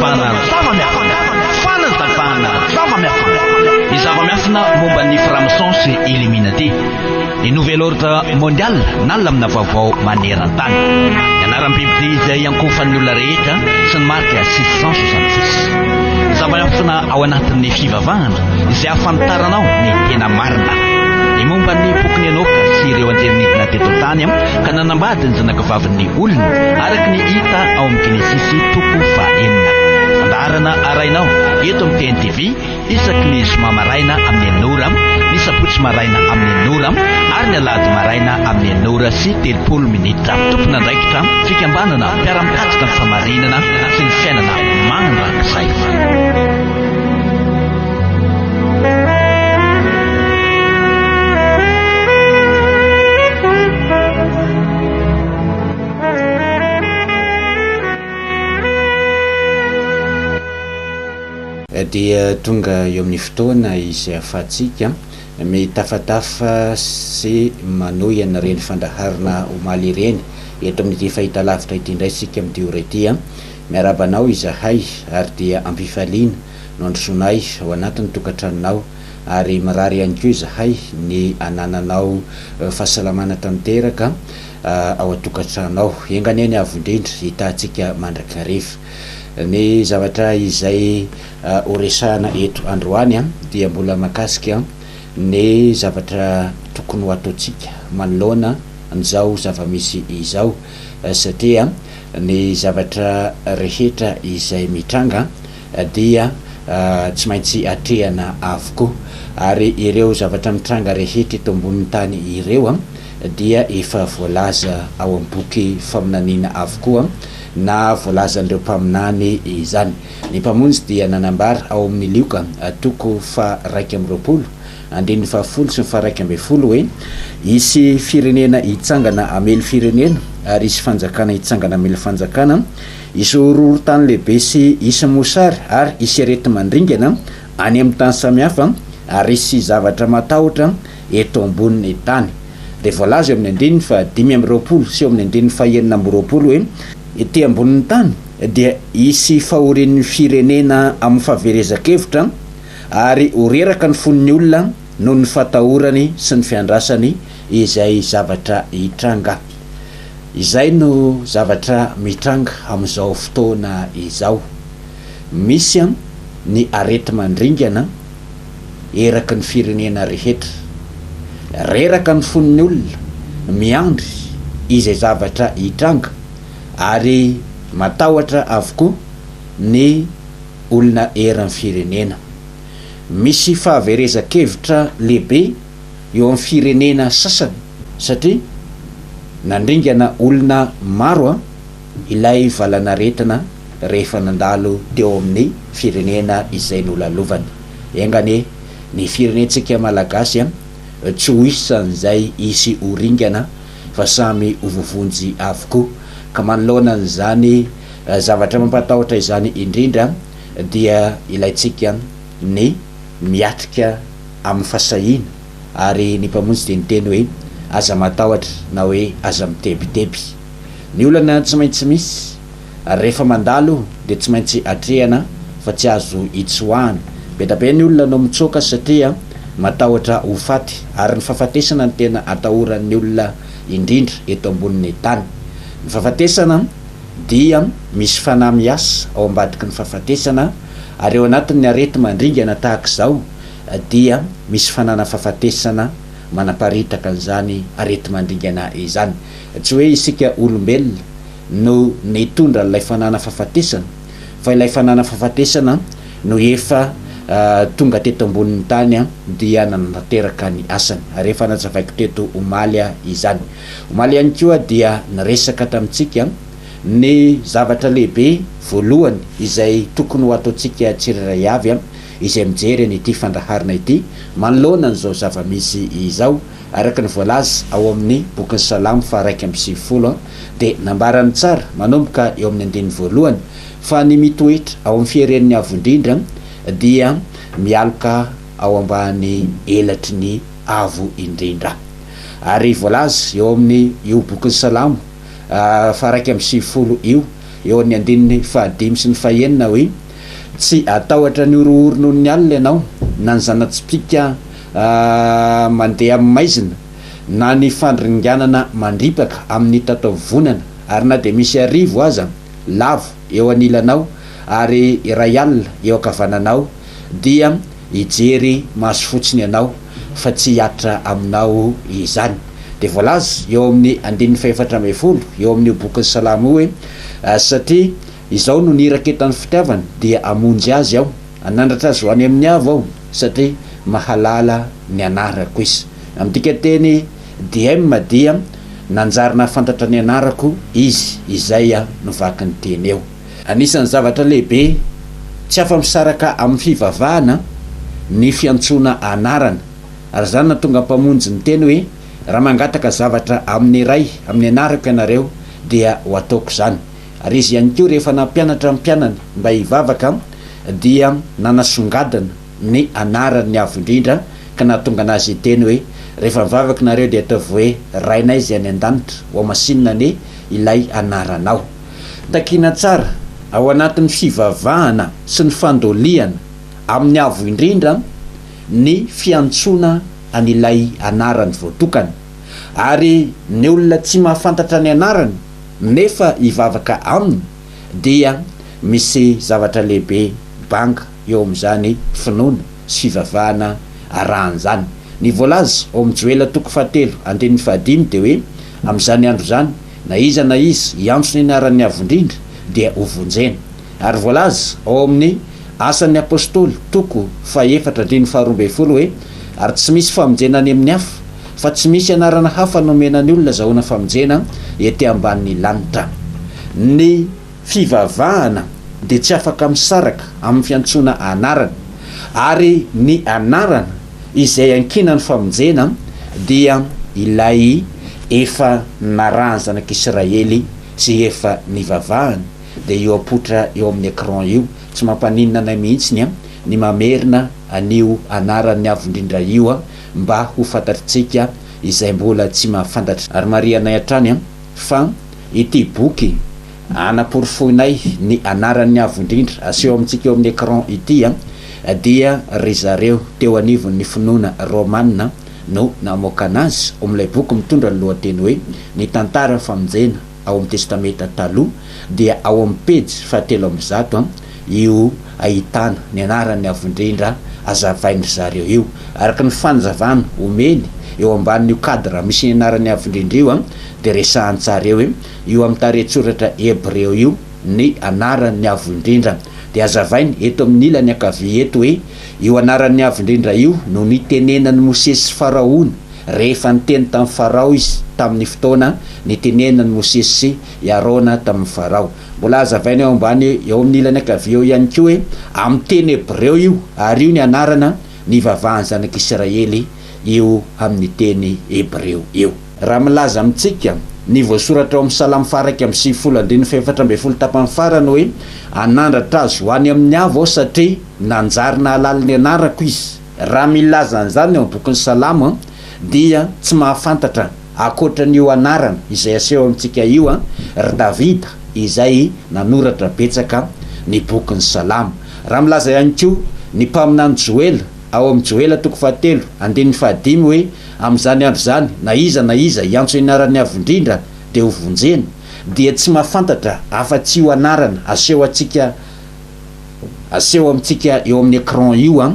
Fanatapahana zava-miafina. Fanatapahana zava-miafina. Ny zava-miafina momba ny franc-maçon sy Illuminati. Ny nouvel ordre mondial na lamina vaovao maneran-tany. Ny anaram-bibidia izay iankohofan'ny olona rehetra sy ny marika 666. Ny zava-miafina ao anatin'ny fivavahana izay ahafantaranao ny tena marina. Ny momba ny bokin'i Enoka sy ireo anjely nidina teto an-tany ka nanambady ny zanakavavin'ny olona, araka ny hita ao amin'ny Genesisy toko fahenina. Fandaharana arahinao eto amin'ny TNTV isaky ny zoma maraina amin'ny enina ora, ny sabotsy maraina amin'ny enina ora ary ny alahady maraina amin'ny enina ora sy 30 minitra. Tompon'andraikitra, fikambanana mpiara-mikatsaka ny fahamarinana sy ny fiainana mandrakizay. Dia tonga eo amin'ny fotoana izay ahafahantsika mitafatafa sy manohy an'ireny fandaharana omaly ireny eto amin'ity fahitalavitra ity indray isika amin'ity ora ity. Miarahaba anao izahay ary dia am-pifaliana no androsoanay ao anatin'ny tokantranonao ary mirary ihany koa izahay ny anananao fahasalamana tanteraka ao an-tokantranonao. Enga anie ny Avo Indrindra hitahantsika mandrakariva. Ny zavatra izay horesahana eto androany dia mbola mahakasika ny zavatra tokony ho ataontsika manoloana an'izao zava-misy izao satria ny zavatra rehetra izay mitranga dia tsy maintsy atrehana avokoa. Ary ireo zavatra mitranga rehetra eto ambonin'ny tany ireo dia efa voalaza ao amin'ny boky faminaniana avokoa na voalazan'ireo mpaminany izany. Ny Mpamonjy dia nanambara ao amin'ny Lioka toko faha-21 andininy fahafolo sy ny faha-11 hoe, Hisy firenena hitsangana hamely firenena, ary hisy fanjakana hitsangana hamely fanjakana, Hisy horohorontany lehibe sy hisy mosary ary hisy areti-mandringana any amin'ny tany samihafa, ary hisy zavatra mahatahotra eto ambonin'ny tany. Dia voalaza eo amin'ny andininy faha-25 sy eo amin'ny andininy faha-26 hoe, Ety ambonin'ny tany dia hisy fahorian'ny firenena amin'ny fahaverezan-kevitra, ary ho reraka ny fon'ny olona noho ny fahatahorany sy ny fiandrasany izay zavatra hitranga. Izay no zavatra mitranga amin'izao fotoana izao. Misy ny areti-mandringana eraky ny firenena rehetra. Reraka ny fon'ny olona miandry izay zavatra hitranga ary matahotra avokoa ny olona eran'ny firenena. Misy fahaverezan-kevitra lehibe eo amin'ny firenena sasany satria nandringana olona maro ilay valanaretina rehefa nandalo teo amin'ny firenena izay nolalovany. Enga anie ny firenentsika Malagasy tsy ho isan'izay hisy ho ringana fa samy ho voavonjy avokoa. Ka manoloana an'izany zavatra mampatahotra izany indrindra dia ilaintsika ny miatrika amin'ny fahasahiana ary ny Mpamonjy dia niteny hoe, Aza matahotra na hoe aza mitebiteby. Ny olana tsy maintsy misy ary rehefa mandalo dia tsy maintsy atrehana fa tsy azo itsoahana. Be da be ny olona no mitsoaka satria matahotra ho faty ary ny fahafatesana no tena atahoran'ny olona indrindra eto ambonin'ny tany. Ny fahafatesana dia misy fanahy miasa ao ambadiky ny fahafatesana ary ao anatin'ny areti-mandringana tahaka izao dia misy fanana fahafatesana manaparitaka an'izany areti-mandringana izany. Tsy hoe isika olombelona no nitondra an'ilay fanana fahafatesana, fa ilay fanana fahafatesana no efa tonga teto ambonin'ny tany dia nanatanteraka ny asany. Ary efa nazavaiko teto omaly izany. Omaly ihany koa dia niresaka tamintsika ny zavatra lehibe voalohany izay tokony ho ataontsika tsirairay avy izay mijery an'ity fandaharana ity manoloana an'izao zava-misy izao. Araka ny voalaza ao amin'ny bokin'ny Salamo faha-91 dia nambarany tsara manomboka eo amin'ny andininy voalohany fa ny mitoetra ao amin'ny fieren'ny Avo Indrindra dia mialoka ao ambany elatry ny Avo Indrindra. Ary voalaza eo amin'ny io bokin'ny Salamo faha-91 io. eo amin'ny andininy fahadimy sy ny fahenina hoe, Tsy hatahotra ny horohoro noho ny alina ianao, na ny zana-tsipìka mandeha amin'ny maizina, na ny fandringanana mandripaka amin'ny tataovonana, ary na dia misy arivo aza lavo eo anilanao ary 1000 eo ankavananao, dia hijery maso fotsiny ianao, fa tsy hihatra aminao izany. Dia voalaza eo amin'ny andininy fahefatra ambin'ny folo eo amin'io bokin'ny Salamo io hoe, Satria izao no niraketan'ny fitiavany, dia hamonjy azy Aho, hanandratra azy ho any amin'ny avo Aho, satria mahalala ny anarako izy. Amin'ny dikanteny DM dia nanjary nahafantatra ny anarako izy, izay no vakin'ny teny eo. Anisan'ny zavatra lehibe tsy afa-misaraka amin'ny fivavahana ny fiantsoana anarana, ary izany nahatonga Mpamonjy niteny hoe, Raha mangataka zavatra amin'ny Ray amin'ny anarako ianareo, dia ho ataoko izany. Ary Izy ihany koa rehefa nampianatra ny mpianany mba hivavaka dia nanasongadina ny anaran'ny Avo Indrindra ka nahatonga anazy hiteny hoe, Rehefa mivavaka nareo dia ataovy hoe, Rainay izay any an-danitra, hohamasinina anie ilay anaranao. Takiana tsara ao anatin'ny fivavahana sy ny fandolihana amin'ny Avo Indrindra ny fiantsoana an'ilay anarany voatokana. Ary ny olona tsy mahafantatra ny anarany nefa hivavaka aminy dia misy zavatra lehibe banga eo amin'izany finoana sy fivavahana arahany izany. Ny voalaza ao amin'ny Joela toko fahatelo andininy fahadimy dia hoe, Amin'izany andro izany, na iza na iza hiantso ny anaran'ny Avo Indrindra dia hovonjena. Ary voalaza ao amin'ny Asan'ny Apostoly toko fahefatra andininy faharoa ambin'ny folo hoe, Ary tsy misy famonjena any amin'ny hafa, fa tsy misy anarana hafa nomena ny olona azahoana famonjena ety ambanin'ny lanitra. Ny fivavahana dia tsy afaka misaraka amin'ny fiantsoana anarana, ary ny anarana izay ankinan'ny famonjena dia ilay efa narahan'ny zanak'Israely sy efa nivavahany, dia io apoitra eo amin'ny écran io, tsy mampaninona anay mihitsiny ny mamerina an'io anaran'ny Avo Indrindra io mba ho fantatritsika izay mbola tsy mahafantatra. Ary marihanay hatrany fa ity boky anaporofoinay ny anaran'ny Avo Indrindra aseho amintsika eo amin'ny écran ity dia ry zareo teo anivon'ny finoana Romana no namoaka anazy ao amin'ilay boky mitondra ny lohateny hoe Ny Tantaran'ny Famonjena ao amin'ny Testamenta Taloha dia ao amin'ny pejy fahatelo amby zato io ahitana ny anaran'ny Avo Indrindra azavain-dry zareo io. Araka ny fanazavana omeny eo ambanin'io cadre misy ny anaran'ny Avo Indrindra io dia resahan-tsary eo hoe io amin'ny tarehin-tsoratra hebreo io ny anaran'ny Avo Indrindra. Dia azavainy eto amin'ny ilany ankavia eto hoe io anaran'ny Avo Indrindra io no nitenenan'i Mosesy sy Faraona rehefa niteny tamin'i Farao izy tamin'ny fotoana nitenenan'i Mosesy sy i Arona tamin'i Farao. Mbola hazavaina eo ambany eo amin'ny ilany ankavia eo ihany koa hoe amin'ny teny hebreo io ary io ny anarana nivavahan'ny zanak'Israely io amin'ny teny hebreo io. Raha milaza amintsika ny voasoratra ao amin'ny Salamo faha-91 andininy faha-14 tapany farany hoe, Hanandratra azy ho any amin'ny avo aho satria nanjary nahalala ny anarako izy. Raha milaza an'izany ao amin'ny bokin'ny Salamo dia tsy mahafantatra ankoatra an'io anarana izay aseho amintsika io ry Davida izay nanoratra betsaka ny bokin'ny Salamo. Raha milaza ihany koa ny mpaminany Joela ao amin'ny Joela toko fahatelo andininy fahadimy hoe, Amin'izany andro izany, na iza na iza hiantso ny anaran'ny Avo Indrindra dia hovonjena, dia tsy mahafantatra afa-tsy io anarana aseho antsika aseho amintsika eo amin'ny écran io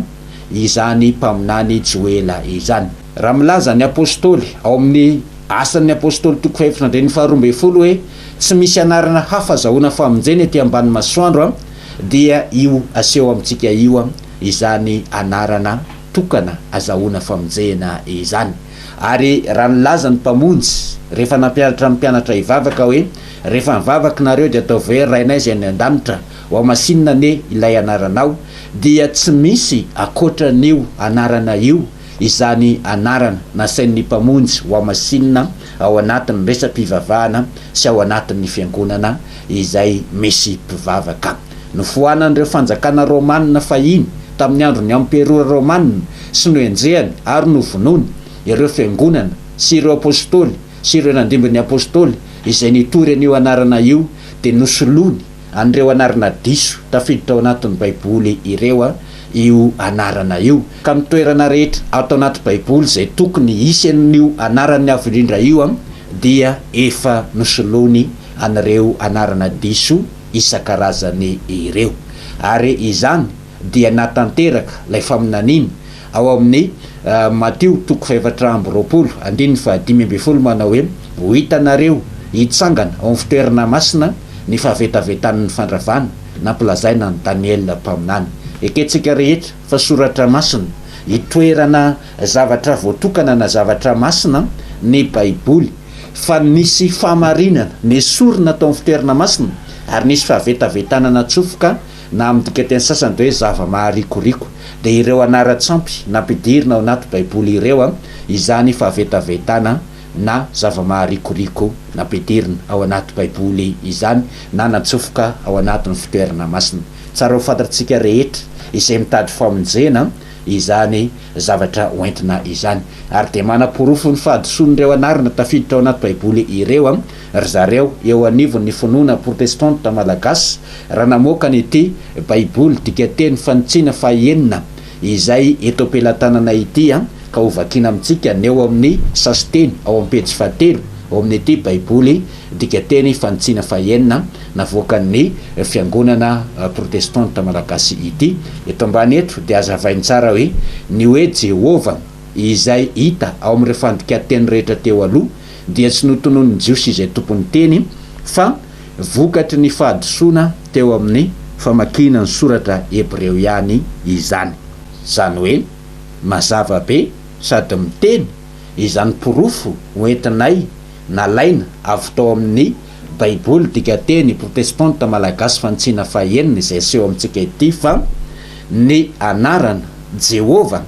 izany mpaminany Joela izany. Raha milaza ny Apostoly ao amin'ny Asan'ny Apostoly toko fahefatra andininy faharoa ambin'ny folo hoe tsy misy anarana hafa azahoana famonjena ety ambany masoandro dia io aseho amintsika io izany anarana tokana azahoana famonjena izany. Ary raha nilaza ny Mpamonjy rehefa nampianatra ny mpianatra hivavaka hoe, Rehefa mivavaka nareo dia ataovy hoe Rainay izay any an-danitra, hohamasinina anie ilay anaranao, dia tsy misy ankoatran'io anarana io izany anarana nasain'ny Mpamonjy hohamasinina ao anatin'ny resa-pivavahana sy ao anatin'ny fiangonana izay misy mpivavaka. Nofoanan'ireo fanjakana romanina fahiny tamin'ny andron'ny amperora romanina sy nohenjehany ary novonoiny ireo fiangonana sy ireo apostoly. sy ireo nandimby ny Apostoly izay nitory an'io anarana io dia nosoloany an'ireo anarana diso tafiditra ao anatin'ny Baiboly ireo io anarana io. Ka ny toerana rehetra ato anaty Baiboly izay tokony hisy an'io anaran'ny Avo Indrindra io dia efa nosoloany an'ireo anarana diso isan-karazany ireo. Ary izany dia nahatanteraka ilay faminaniana ao amin'ny Matio toko faha-24 andininy faha-15 manao hoe, Ho hitanareo hitsangana ao amin'ny fitoerana masina ny fahavetavetan'ny fandravana nampilazaina an'i Daniela mpaminany. Ekentsika rehetra fa soratra masina, itoerana zavatra voatokana na zavatra masina ny Baiboly, fa nisy fahamarinana nesorina tao amin'ny fitoerana masina ary nisy fahavetavetana natsofoka na amin'ny dikanteny sasany dia hoe zava-maharikoriko, dia ireo anaran-tsampy nampidirina ao anaty Baiboly ireo, izany fahavetavetana na zava-maharikoriko nampidirina ao anaty Baiboly izany na natsofoka ao anatin'ny fitoerana masina. Tsara ho fantatsika rehetra izay mitady famonjena izany zavatra hoentina izany. Ary dia manaporofo ny fahadisoan'ireo anarana tafiditra ao anaty Baiboly ireo ry zareo eo anivon'ny finoana protestanta malagasy raha namoaka an'ity Baiboly dikanteny fanitsiana fahenina izay eto am-pelatanana ity ka hovakiana amintsika ny eo amin'ny sasinteny ao amin'ny pejy fahatelo ao amin'ity Baiboly dikanteny fanitsiana fahenina navoakan'ny Fiangonana Protestanta Malagasy ity. Eto ambany eto dia hazavainy tsara hoe ny hoe Jehovah izay hita ao amin'ireo fandikan-teny rehetra teo aloha dia tsy notononin'ny Jiosy izay tompon'ny teny fa vokatry ny fahadisoana teo amin'ny famakiana ny soratra hebreo ihany izany. Izany hoe mazava be sady miteny izany porofo hoentinay nalaina avy tao amin'ny Baiboly dikanteny protestanta malagasy fanitsiana fahenina izay aseho amintsika ity fa ny anarana Jehovah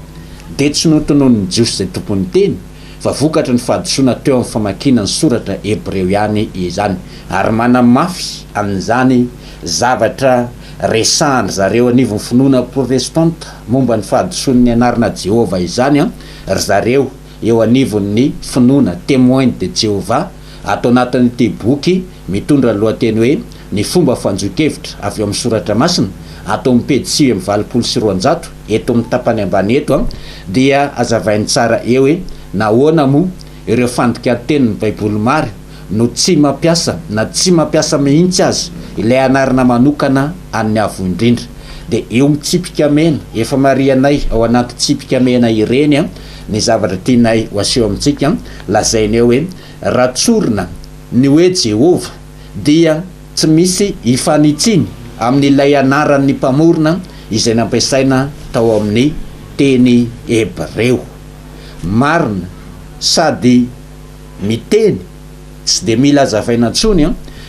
dia tsy notononin'ny Jiosy izay tompon'ny teny fa vokatry ny fahadisoana teo amin'ny famakiana ny soratra hebreo ihany izany ary manamafy an'izany zavatra resahan-dry zareo anivon'ny finoana protestanta momba ny fahadisoan'ny anarana Jehovah izany ry zareo eo anivon'ny finoana Témoins de Jéhovah ato anatin'ity boky mitondra ny lohateny hoe Ny fomba fanjohin-kevitra avy ao amin'ny Soratra Masina, ato amin'ny pejy 289, eto amin'ny tapany ambany eto, dia hazavainy tsara eo hoe nahoana moa ireo fandikan-tenin'ny Baiboly maro no tsy mampiasa na tsy mampiasa mihitsy aza ilay anarana manokana an'ny Avo Indrindra. Dia eo amin'ny tsipika mena efa marihanay ao anaty tsipika mena ireny ny zavatra tianay ho aseho amintsika, lazainy eo hoe, raha tsorina ny hoe Jehovah dia tsy misy ifanitsiany amin'ilay anaran'ny Mpamorona izay nampiasaina tao amin'ny teny hebreo. Marina sady miteny tsy dia mila hazavaina intsony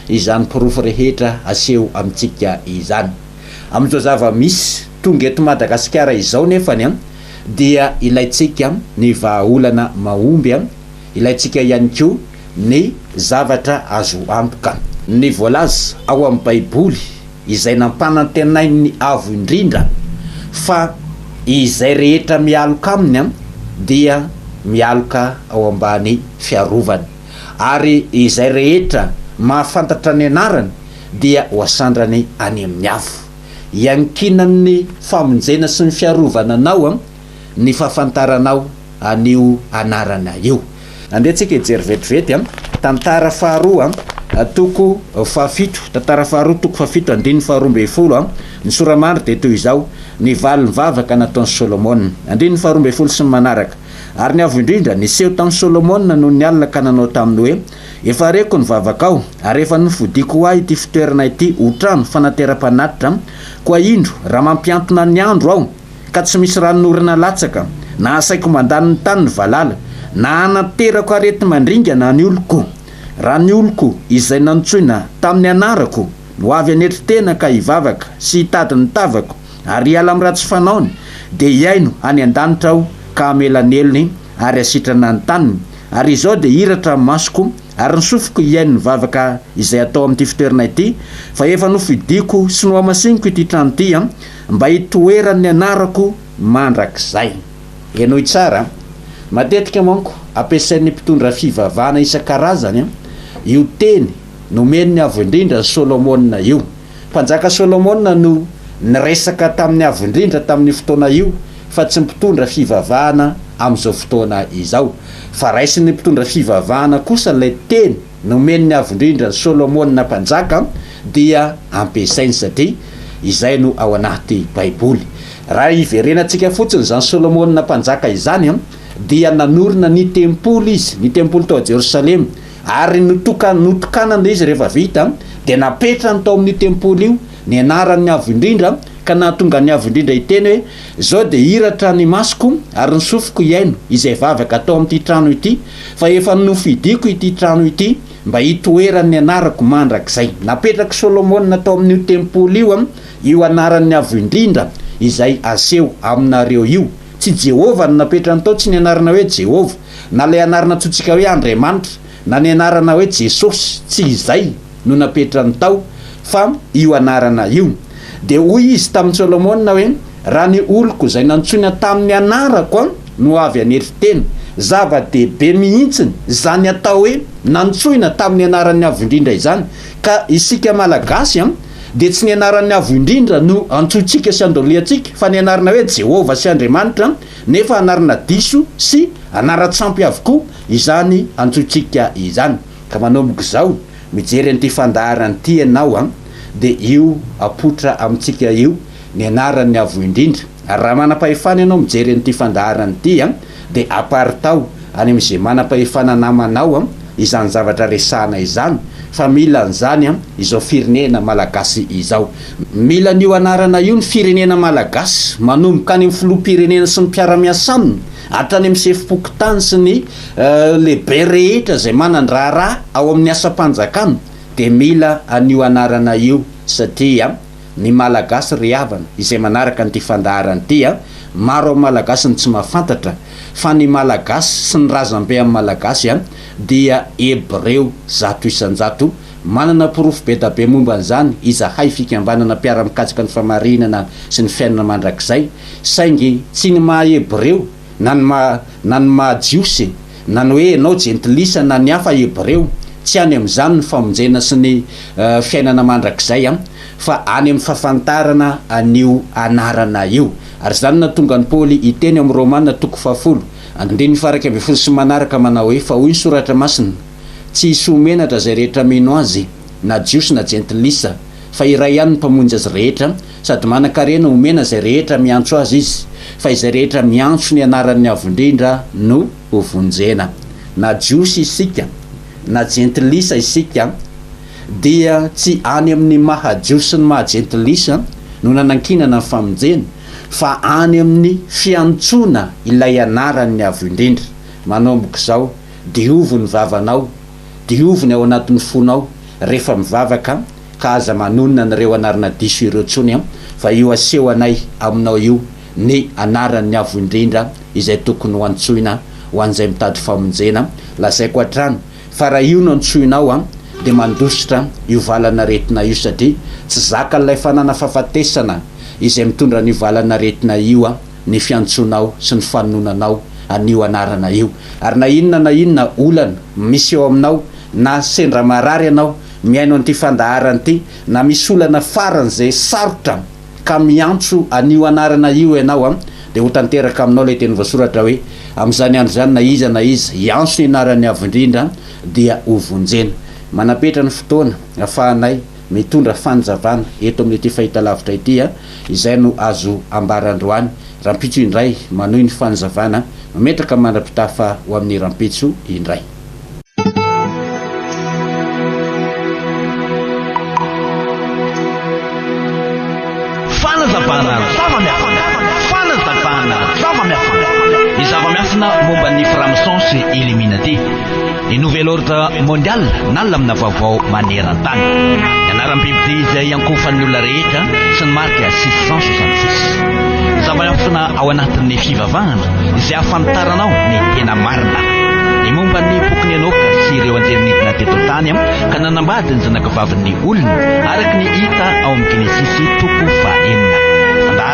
izany porofo rehetra aseho amintsika izany. Amin'izao zava-misy tonga eto Madagasikara izao nefany dia ilaintsika ny vahaolana mahomby, ilaintsika ihany koa ny zavatra azo antoka. Ny voalaza ao amin'ny Baiboly izay nampanantenain'ny Avo Indrindra fa izay rehetra mialoka aminy dia mialoka ao ambany fiarovany, ary izay rehetra mahafantatra ny anarany dia ho asandrany any amin'ny afo. Iankinan'ny famonjena sy ny fiarovana anao ny fahafantaranao an'io anarana io. Andeha tsika hijery vetivety Tantara faharoa toko fahafito, Tantara faharoa toko fahafito andininy faharoa ambin'ny folo. Ny sora-mandry dia toy izao, Ny valin'ny vavaka nataon'i Solomona. Andininy faharoa ambin'ny folo sy ny manaraka. Ary ny Avo Indrindra niseho tamin'i Solomona nony alina ka nanao taminy hoe, Efa reko ny vavakao, ary efa nofidiko ho ahy ity fitoerana ity ho trano fanateram-panatitra, koa indro, raha mampihantona ny andro aho, ka tsy misy ranonorana latsaka, na asaiko mandany ny tany ny valala, na anaterako areti-mandringana ny oloko, raha ny oloko izay nantsoina tamin'ny anarako no avy hanetry tena ka hivavaka sy hitady ny tavako ary hiala amin'ny ratsy fanaony, dia hihaino any an-danitra aho ka hamela ny helony ary hasitrana ny taniny. Ary izao dia hiratra ny masoko, ary ny sofiko hihaino ny vavaka izay atao amin'ity fitoerana ity, fa efa nofidiko sy nohamasiniko ity trano ity, mba hitoeran'ny anarako mandrakizay. Henoy tsara, matetika manko. ampiasain'ny mpitondra fivavahana isan-karazany io teny nomen'ny Avo Indrindra an'i Solomona io. Mpanjaka Solomona no niresaka tamin'ny Avo Indrindra tamin'io fotoana io fa tsy mpitondra fivavahana amin'izao fotoana izao. Fa raisin'ny mpitondra fivavahana kosa ilay teny nomen'ny Avo Indrindra an'i Solomona Mpanjaka dia ampiasainy satria izay no ao anaty Baiboly. Raha hiverenantsika fotsiny izany Solomona Mpanjaka izany dia nanorina ny tempoly izy, ny tempoly tao Jerosalema, ary notoka, notokanana izy rehefa vita, dia napetrany tao amin'io tempoly io ny anaran'ny Avo Indrindra, ka nahatonga ny Avo Indrindra hiteny hoe, Izao dia hiratra ny masoko ary ny sofiko hihaino izay vavaka atao amin'ity trano ity, fa efa nofidiko ity trano ity mba hitoeran'ny anarako mandrakizay. Napetrak'i Solomona tao amin'io tempoly io io anaran'ny Avo Indrindra izay aseho aminareo io. Tsy Jehovah no napetrany tao, tsy ny anarana hoe Jehovah, na ilay anarana antsointsika hoe Andriamanitra, na ny anarana hoe Jesosy, tsy izay no napetrany tao, fa io anarana io. Dia hoy izy tamin'i Solomona hoe, Raha ny oloko izay nantsoina tamin'ny anarako no avy hanetry tena. Zava-dehibe mihitsy izany atao hoe nantsoina tamin'ny anaran'ny Avo Indrindra izany. Ka isika Malagasy dia tsy ny anaran'ny Avo Indrindra no antsointsika sy andoliantsika fa ny anarana hoe Jehovah sy Andriamanitra nefa anarana diso sy anaran-tsampy avokoa izany antsointsika izany. Ka manomboka izao mijery an'ity fandaharana ity ianao an, dia io apoitra amintsika io ny anaran'ny Avo Indrindra. Ary raha manam-pahefana ianao mijery an'ity fandaharana ity an, dia aparitao any amin'izay manam-pahefana namanao an, izany zavatra resahana izany, fa mila an'izany an, izao firenena malagasy izao. Mila an'io anarana io ny firenena malagasy, manomboka any amin'ny filoham-pirenena sy ny mpiara-miasa aminy, hatrany amin'ny sefom-pokontany sy ny lehibe rehetra izay manan-draharaha ao amin'ny asam-panjakana dia mila an'io anarana io satria ny Malagasy ry havana izay manaraka an'ity fandaharana ity a, maro amin'ny Malagasy no tsy mahafantatra fa ny Malagasy sy ny razambe amin'ny Malagasy a dia Hebreo 100%, manana porofo bedabe momba an'izany izahay fikambanana mpiara-mikatsaka ny famarinana sy ny fiainana mandrakizay, saingy tsy ny maha Hebreo na ny maha na ny maha Jiosy na ny hoe ianao jentilisa na ny hafa Hebreo, tsy any amin'izany ny famonjena sy ny fiainana mandrakizay an, fa any amin'ny fahafantarana an'io anarana io. Ary izany no nahatonga an'i Paoly hiteny ao amin'ny Romana toko fahafolo, andininy faha-11 sy manaraka manao hoe, Fa hoy ny Soratra Masina, Tsy hisy ho menatra izay rehetra mino Azy, na Jiosy na jentilisa, fa iray ihany ny Mpamonjy azy rehetra, sady manan-karena homena izay rehetra miantso Azy Izy, fa izay rehetra miantso ny anaran'ny Avo Indrindra no hovonjena. Na Jiosy isika, na jentilisa isika, dia tsy any amin'ny maha Jiosy sy ny maha jentilisa no nanankinana ny famonjena, fa any amin'ny fiantsoana ilay anaran'ny Avo Indrindra. Manomboka izao, diovy ny vavanao, Diovy ny ao anatin'ny fonao rehefa mivavaka ka aza manonona an'ireo anarana diso ireo tsony an, fa io aseho anay aminao io ny anaran'ny Avo Indrindra izay tokony ho antsoina ho an'izay mitady famonjena, lazaiko hatrany fa raha io no antsoinao an dia mandositra io valan'aretina io satria tsy zakan'ilay fanana fahafatesana izay mitondra an'io valan'aretina io an. ny fiantsoanao sy ny fanononanao an'io anarana io. Ary na inona na inona olana misy eo aminao, na sendra marary ianao mihaino an'ity fandaharana ity, na misy olana faran'izay sarotra ka miantso an'io anarana io ianao, dia ho tanteraka aminao ilay teny voasoratra hoe, Amin'izany andro izany na iza na iza hiantso ny anaran'ny Avo Indrindra dia hovonjena. Manapetra ny fotoana afahanay mitondra fanjavana eto amin'ity fahitalavitra ity a! Izay no azo ambara androany. Rahampitso indray manohy ny fanzavana, mametraka mandra-pitafa ho amin'ny rahampitso indray. Fanazavana zava-miafina, fanazavana zava-miafina, ny zava-miafina momba ny franc-maçon sy illuminati. Ny Nouvel Ordre Mondial na lamina vaovao maneran-tany. Ny anaram-bibidia izay iankohofan'ny olona rehetra sy ny marika 666. Ny zava-miafina ao anatin'ny fivavahana izay ahafantaranao ny tena marina. Ny momba ny bokin'i Enoka sy ireo anjely nidina teto an-tany ka nanambady ny zanakavavin'ny olona araka ny hita ao amin'ny Genesisy toko fahenina.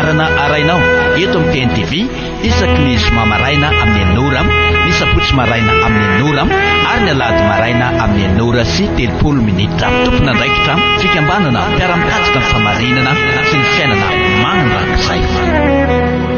Fandaharana arahinao eto amin'ny TNTV isaky ny zoma maraina amin'ny enina ora, ny sabotsy maraina amin'ny enina ora ary ny alahady maraina amin'ny enina ora sy 30 minitra. Tompon'andraikitra, fikambanana mpiara-mikatsaka ny fahamarinana sy ny fiainana mandrakizay.